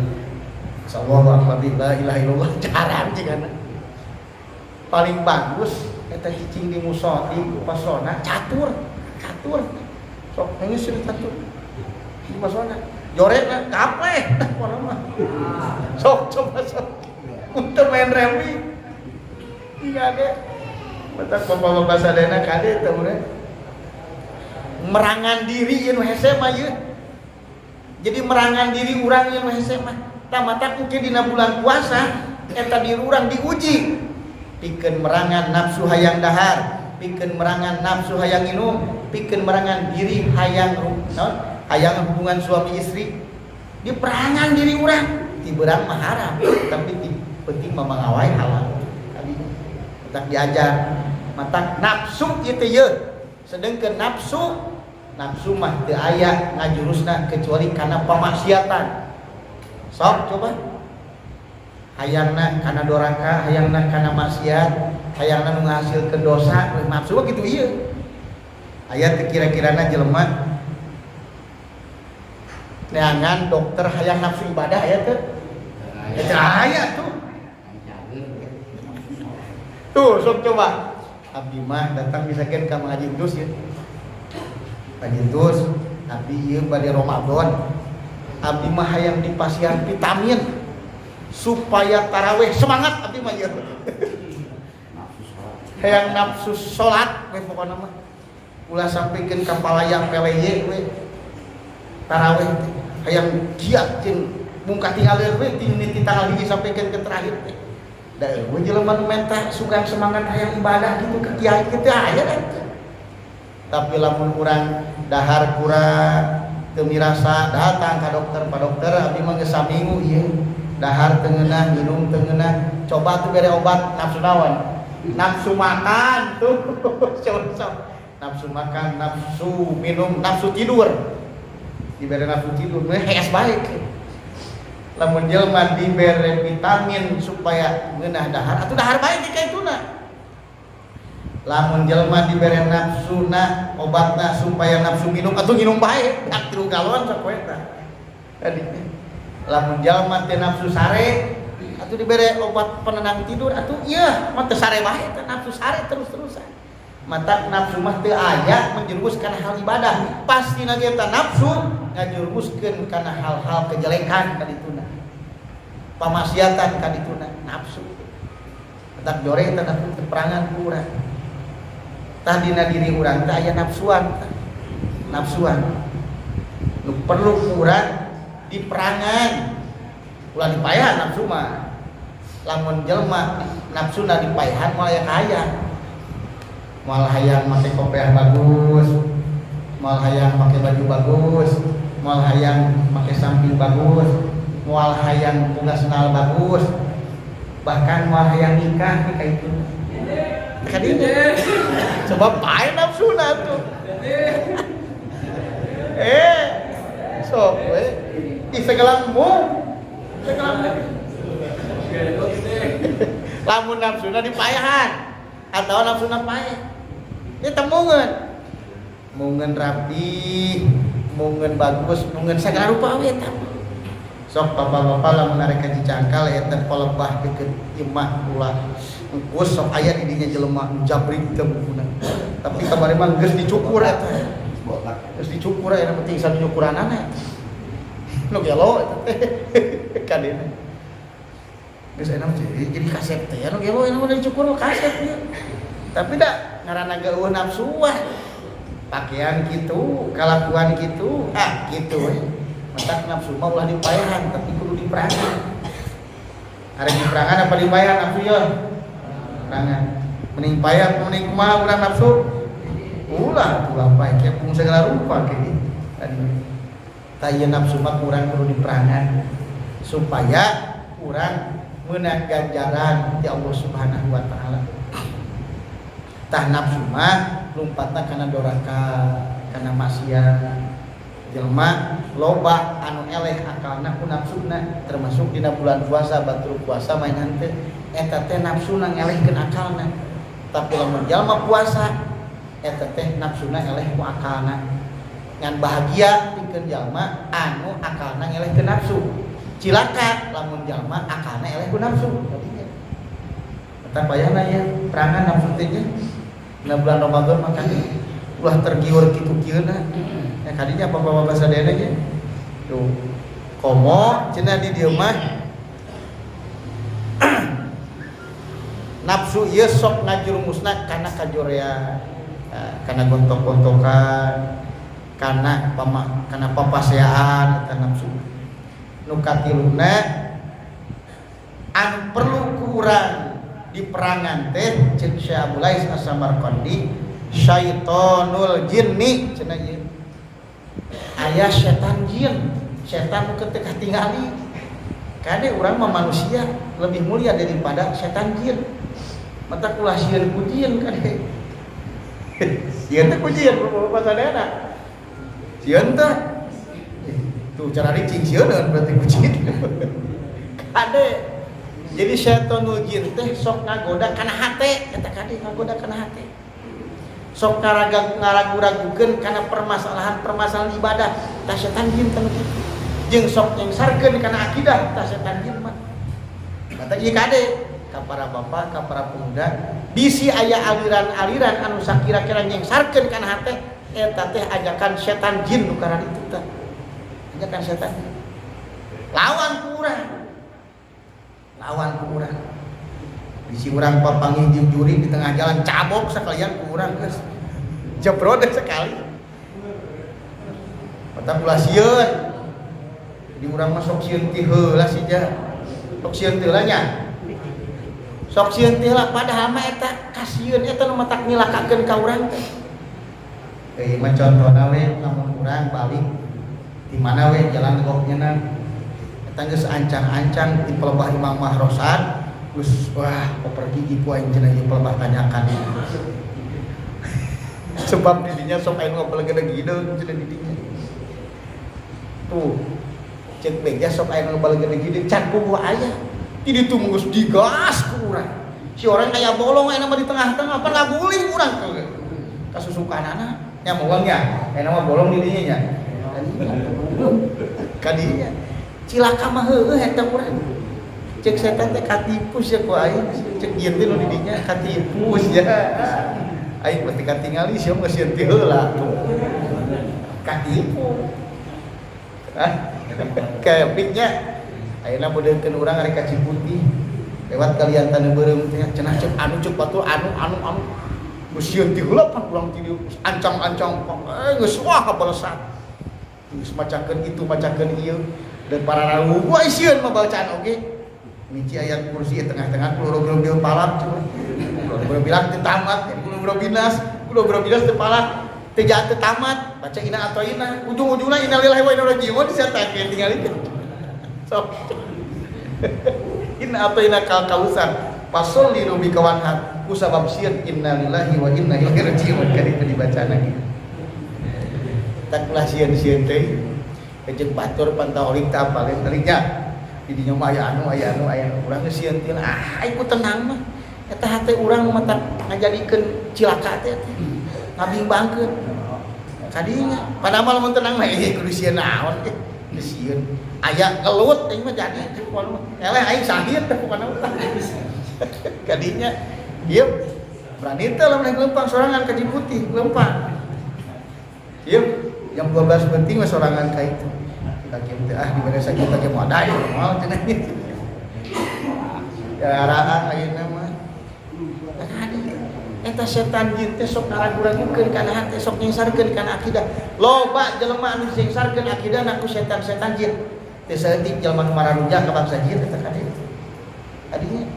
Sallallahu akbar la ilaha illallah jarang cigana. Paling bagus eta cicing di musola di posona catur, catur. Sok geus catur. Di posona. Joretna kapleh dah pokona mah. Sok coba sok. Untuk main remi. Iya ada. Matak bapak-bapak sadayana kade teh urang. Merangan diri ieu nu hese mah ieu. Jadi merangan diri urang ieu nu hese mah. Tah matak engke dina bulan puasa eta diri urang diuji. Pikeun merangan nafsu hayang dahar, pikeun merangan nafsu hayang minum, pikeun merangan diri hayang naon? Hayang hubungan suami istri. Diperangan diri urang, ti beurang mah haram, tapi ti penting mah mangawai halal. Tak diajar matak nafsu itu ye sedangkan nafsu nafsu mah teu aya ngajurusna kecuali karena pemaksiatan. Sok coba hayangna kana doraka, hayangna kana maksiat, hayangna nu ngahasilkeun dosa, nafsu mah kitu ieu. Aya teu kira-kirana jelema neangan dokter hayang nafsu ibadah aya teu? Ya aya tuh. Tuh, sok coba. Abdi mah datang misalkan ka Mang Haji Entus ya. Haji Entus, abdi ieu bade Ramadan. Abdi mah hayang dipasihan vitamin. Supaya taraweh semangat abdi mah ieu. Hayang nafsu salat we pokona mah. Ulah sampikeun ka palaya peleye we. Taraweh teh hayang giat jeung mungkah tinggalin we ti tanggal 1 sampikeun ke terakhir teh. Da euweuh jelema nu menta sugan semangat hayang ibadah gitu ke kiai kitu aya kan. Tapi lamun urang dahar kurang teu mirasa datang ka dokter, "Pak Dokter, abdi mah geus saminggu ieu dahar teu ngeunah, minum teu ngeunah." Coba tuh bere obat nafsu naon? Nafsu makan tuh. Coba nafsu makan, nafsu minum, nafsu tidur. Dibere nafsu tidur mah hees baik. Lamun jelema dibere vitamin supaya ngeunah dahar atuh dahar bae ka ituna. Lamun jelema dibere nafsuna obatna supaya nafsu minum atuh minum bae dak 3 galon sapoe tah. Tadi lamun jelema teh nafsu sare atuh dibere obat penenang tidur atuh ieu mah teu sare bae teh, nafsu sare terus-terusan. Mata nafsu mah teu aya menjerumus kana hal ibadah, pasti ge eta nafsu ngajerumuskeun kana hal-hal kejelekan kadituna, pamaksiatan kadituna nafsu. Matak jore eta nafsu peperangan ku urang. Tah, dina diri urang teh aya nafsuan tah. Nafsuan nu perlu ku urang diperangan, ulah dipayahan nafsu mah. Lamun jelema nafsuna dipayahan moal aya kaya, moal hayang make kopiah bagus, moal hayang make baju bagus, moal hayang make samping bagus, moal hayang boga sendal bagus, bahkan moal hayang nikah nikah itu kadinya sebab pae nafsuna tuh. Sok we di segala mung segala lamun nafsuna dipayahan atau nafsuna payah eta mungeun mungeun rapi, mungeun bagus, mungeun segala rupa we eta. Sok bapak-bapak lamun arek ka Cicangkal eta palebah deket imah ulah engkus, sok aya di dinya jelema jabrik teh bukuna, tapi kamari mah geus dicukur eta. Botak. Geus dicukur eta penting sanu nyukuranana nu gelo eta teh kadena geus enak jadi kasep teh nu gelo enak udah dicukur kasep ya. Tapi dah ngaranna geueuh nafsuah, pakaian gitu, kalakuan gitu, ah gitu we. Matak nafsu mah ulah dipayahan, tapi kudu diperangan. Arek diperangan apa dipayahan nafsu ya? Perangan. Mending payah, mending kumaha urang nafsu? Ulah ulah paeh kepung segala rupa kayak gitu. Tadi tah ieu nafsu mah kurang kudu diperangan supaya urang menang ganjaran ti Allah Subhanahu wa taala. Tah, nafsu mah lompatna kana doraka, kana maksiat. Jelema loba anu eleh akalna ku nafsuna, termasuk dina bulan puasa, batur puasa main henteu eta teh nafsuna ngelehkeun akalna. Tapi lamun jalma puasa eta teh nafsuna eleh ku akalna. Ngan bahagia pikeun jalma anu akalna ngelehkeun nafsu, cilaka lamun jalma akalna eleh ku nafsu. Tadinya eta payahna ya perangan nafsu teh nya. Dina bulan Ramadan maka ulah tergiur kitu kieuna ya kadinya bapak-bapak sadayana nya. Tuh komo cenah di dieu mah nafsu ieu sok ngajurumusna kana kajorea, kana gontok-gontokan, kana pama, kana papaseaan eta nafsu. Nu katiluna anu perlu ku urang di perangan teh ceuk Syekh Abu Lais As-Samarqandi, syaitonul jinni cenah ieu. Aya setan jin, setan nu teu katingali. Kade urang mah manusia lebih mulia daripada setan jin. Mata ulah sieun ku jin kade. Sieun teh ku jin bapak sadayana. Sieun teh. Tuh cara cing sieun berarti ku jin. Kade jadi syaitonul jin teh sok ngagoda kana hate eta kade, ngagoda kana hate. Sok ngaragu-ragukeun kana permasalahan-permasalahan ibadah tah setan jin teh kitu. Jeung sok nyengsarkeun kana akidah tah setan jin mah. Kata ieu kade ka para bapak, ka para pemuda, bisi aya aliran-aliran anu sakira-kira nyengsarkeun kana hate eta teh ajakan setan jin nu karana itu tah. Ajakan setan jin. Lawan ku urang. Lawan ku urang. Bisi urang papanggih jeung jurig di tengah jalan, cabok sekalian ku urang geus. Jebrod sekali. Matak ulah sieun. Di urang mah sok sieun ti heula sih ja. Sok sieun ti heula nya. Sok sieun ti heula, padahal mah eta kasieun eta nu matak nyilakakeun ka urang teh. Eh, mah contohna we, lamun urang balik di mana we jalan legoknya na. Eta geus ancang-ancang di pelebah Imam Mahrosad, geus wah koper gigi ku aing cenah ieu pelebah tanyakan. Sebab didinya sok aing ngobrol gede hideung cenah didinya. Tuh, cek beja sok aing ngobrol gede hideung can puguh aya. Di ditu geus digas ku urang. Si orang kayak bolong aya mah di tengah-tengah, pan ngaguling urang tuh. Kasusukanana nya moal nya. Aya mah bolong di dinya nya. Kadinya cilaka mah heueuh eta urang. Cek setan teh katipu sia ku aing, cek ieu teh nu di dinya katipu sia. Aing pasti katingali sia mah sieun ti heula tuh. Katipu. Ah, kepiknya ayeuna modelkeun urang arek ka Ciputih lewat kalian taneuh beureum teh cenah cek anu cek batur anu anu anu geus sieun ti heula pan urang ti dieu ancang-ancang geus wah kabalesan geus macakeun itu macakeun ieu dan para rawuh wah sieun mah bacaan oge miji ayat kursi tengah-tengah kulo bil palak coba kulo bilang teu tamat kulo binas kulo binas teu palak teu teu tamat baca ina atau ina ujung-ujungna innalillahi wa inna ilaihi raji'un disetakeun tinggal itu sok inna atau ina kal kausar fasolli rabbika wanhar kusabab sieun innalillahi wa inna ilaihi raji'un kan itu dibaca lagi tak ulah sieun-sieun teh kejeng batur pantaolik teh apaleun talinya di dinya mah aya anu aya anu aya anu urang geus sieun teh ah aing ku tenang mah eta hate urang mah ngajadikeun cilaka teh ngabimbangkeun kadinya padahal mah lamun tenang mah eh kudu sieun naon eh geus sieun aya gelut aing mah jadi eleh aing sahid teh pokona mah kadinya ieu berani teh lamun leumpang sorangan ka Ciputih leumpang ieu jam 12 penting mah sorangan ka itu kita kieu teh ah dibere sakieu teh moal ada moal cenah ya araan ayeuna mah eta setan jin teh sok ngaragu-ragukeun kana hate, sok nyingsarkeun kana akidah. Loba jelema anu disengsarkeun akidahna ku setan-setan jin. Teu saeutik jelema nu mararuja ka bangsa jin eta kade. Adinya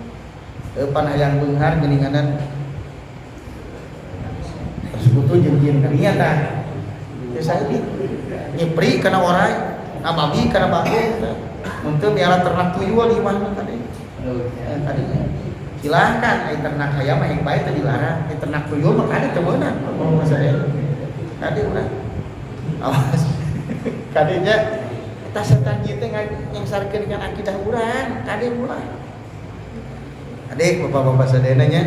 pan hayang beunghar geuninganan bersekutu jeung jin kadinya tah. Teu saeutik nyepri kana oray, ngababi kana bagong tah. Mun teu miara ternak tuyul di imahna kade. Kadinya. Silahkan, ai ternak hayam mah yang baik teh dilarang, ai ternak tuyul mah kade teu meunang ngomong saya. Kade urang. Awas. Kadenya eta setan ieu teh nyengsarkeun kana akidah urang, kade ulah. Adik bapak-bapak sadayana nya.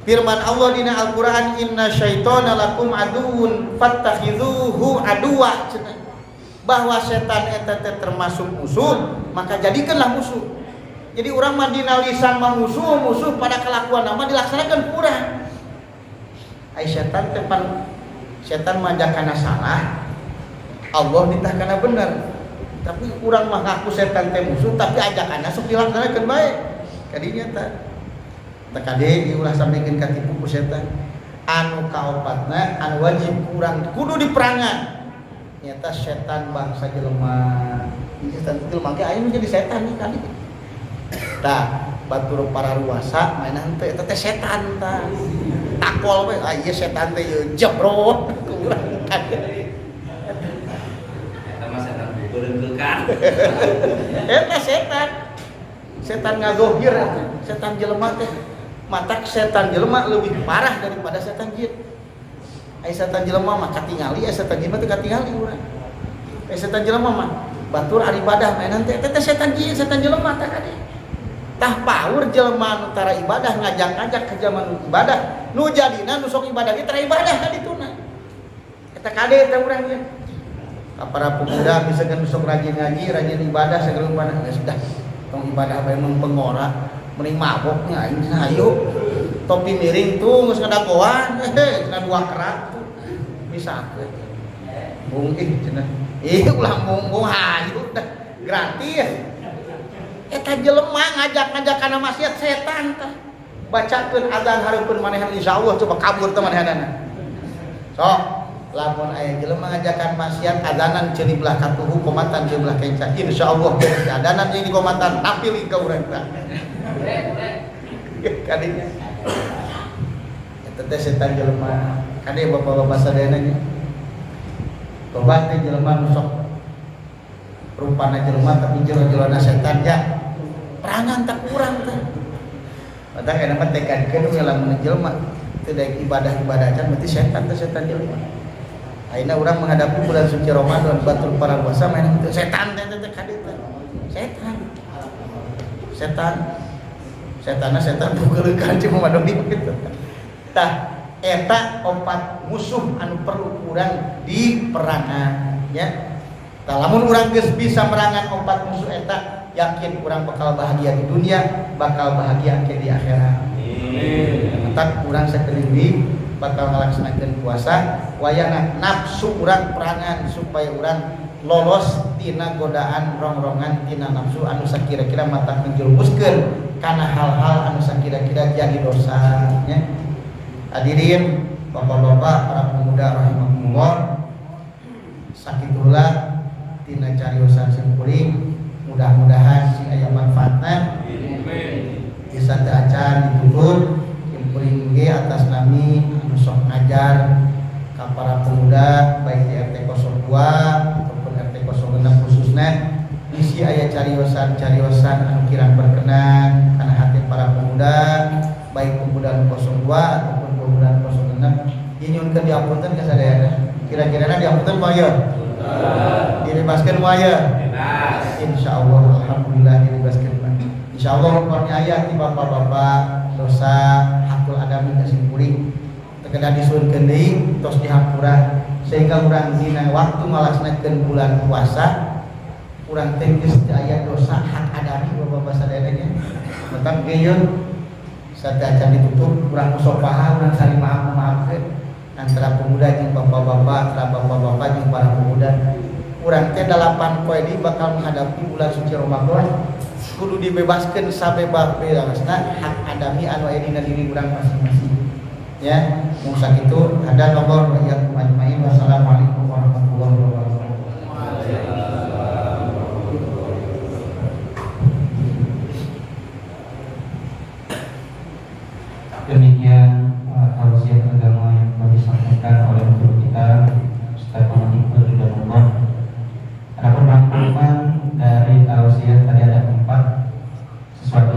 Firman Allah dina Al-Qur'an, inna syaitana lakum aduwwun fattakhidhuhu aduwwa cenah. Bahwa setan eta teh termasuk musuh, maka jadikanlah musuh. Jadi urang mah dina lisan mah musuh, musuh pada kelakuan nama dilaksanakan ku urang. Ai setan teh pan setan mah kana salah, Allah nitah kana bener. Tapi urang mah ngaku setan teh musuh, tapi ajakanna sok dilaksanakeun bae. Kadinya tah. Tah kade diulah sampaikan katipu ku setan. Anu kaopatna anu wajib kurang kudu diperangan. Nyata setan bangsa jelema. Ini setan jelema ge aya nu jadi setan nih kali. Tah, batur para ruasa mainan teh eta teh setan tah. Takol we, ah ieu setan teh ieu jebrot ku urang kade. Eta mah setan beureungkekan. Eta setan. Setan ngazohir eta. Setan jelema teh. Matak setan jelema lebih parah daripada setan jin. Ai setan jelema mah katingali, ai setan jin mah teu katingali urang. Ai setan jelema mah batur ari ibadah mainan teh eta teh setan jin, setan jelema tah kade. Tah paur jelema nu tara ibadah ngajak-ngajak ke zaman nu ibadah, nu jadina nu sok ibadah ge tara ibadah ka dituna. Eta kade teh urang nya. Ka para pemuda misalkan nu sok rajin ngaji, rajin ibadah segala rupa geus dah. Tong ibadah bae mah pengora, mending mabok nya aing cenah hayu. Topi miring tuh geus ngadagoan, cenah dua kerat tuh. Misalkeun. Mung ih cenah. Ih ulah mung hayu dah. Gratis. Eta jelema ngajak-ngajak kana maksiat setan tah. Bacakeun azan hareupeun manehan, insyaallah coba kabur teh manehanana. Sok, lamun aya jelema ngajakan maksiat, azanan ceuli belah katuhu, komatan ceuli belah kenca. Insyaallah beres adanan jeung dikomatan tampil ka urang tah. Kadinya. Eta teh setan jelema. Kade bapak-bapak sadayana nya. Loba teh jelema nu sok rupana jelema tapi jero-jerona setan ya. Perangan tak kurang teh. Padahal kana mah tekadkeun we lamun jelema teu daek ibadah-ibadah can, berarti setan teh setan jelema. Ayeuna urang menghadapi bulan suci Ramadan, batur para puasa main teu setan teh teh kade teh. Setan. Setan. Setanna setan bukeleukan cuma madoni gitu. Tah, eta opat musuh anu perlu urang diperangan ya. Tah, lamun urang geus bisa merangan opat musuh eta, yakin urang bakal bahagia di dunia, bakal bahagia ke di akhirat. Matak urang sakedeung bakal ngalaksanakeun puasa, wayahna nafsu urang perangan supaya urang lolos tina godaan rongrongan tina nafsu anu sakira-kira matak menjerumuskeun kana hal-hal anu sakira-kira jadi dosa nya. Hadirin bapak-bapak para pemuda rahimakumullah, sakitulah tina cariosan simkuring, mudah-mudahan sing aya manfaatna. Bisa teu acan ditutur, simkuring ge atas nami anu sok ngajar ka para pemuda baik di RT 02 ataupun RT 06 khususnya, bisi aya cariosan-cariosan anu kirang berkenan kana hati para pemuda, baik pemuda nu 02 ataupun pemuda nu 06, ieu nyuhunkeun diapunten ka sadayana. Kira-kirana diapunten moal ye? Dibebaskeun moal ye? Bebas. Insyaallah, alhamdulillah dibebaskeun, Pak. Insyaallah upami aya ti bapak-bapak dosa hakul adami ka simkuring, teu kedah disuhunkeun deui, tos dihampura, sehingga urang dina waktu ngalaksanakeun bulan puasa urang teh geus teu aya dosa hak adami bapak-bapak sadayana nya. Matak ge yeun saacan ditutup, urang musofaha, urang saling maaf memaafkeun antara pemuda jeung bapak-bapak, antara bapak-bapak jeung para pemuda. Urang teh 8 poe deui bakal menghadapi bulan suci Ramadan, kudu dibebaskeun sabebas-bebasna hak adami anu aya dina diri urang masing-masing ya. Mung sakitu, hadanallahu wa iyyakum ajmain. Wassalamualaikum warahmatullahi wabarakatuh. Demikian.